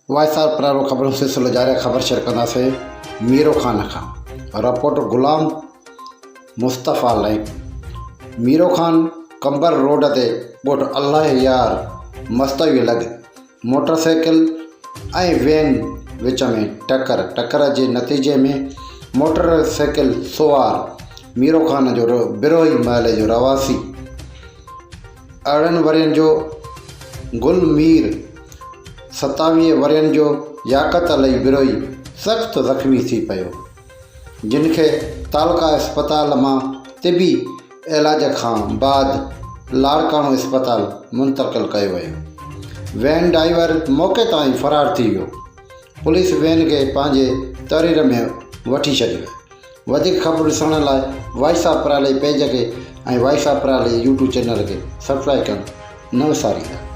Voice of پرارو خبرون سلسلو جاري خبر شيئر ڪنداسين ميرو خان کان رپورٽ غلام مصطفيٰ لائين ميرو خان قمبر روڊ تي ڳوٺ الله يار مستوئي لڳ موٽر سائيڪل ۽ وين وچ ۾ ٽڪر ٽڪر جي نتيجي ۾ موٽر سائيڪل سوار ميرو خان جو بروهي محلي جو رهواسي 18 ورهين جو گل مير، 27 ورهين جو لياقت علي بروهي سخت زخمي ٿي پيو، جن کي تعلقه اسپتال مان طبي علاج کان بعد لاڙڪاڻو اسپتال منتقل ڪيو ويو. وين ڊائيور موقعي تان ئي فرار ٿي ويو. پوليس وين کي پنهنجي تحرير ۾ وٺي ڇڏيو. وڌيڪ خبرون ڏسڻ لاء وائس آف پرالي پيج کي ۽ voice of Parali YouTube channel کي سبسڪرائب ڪرڻ نه وساريندا.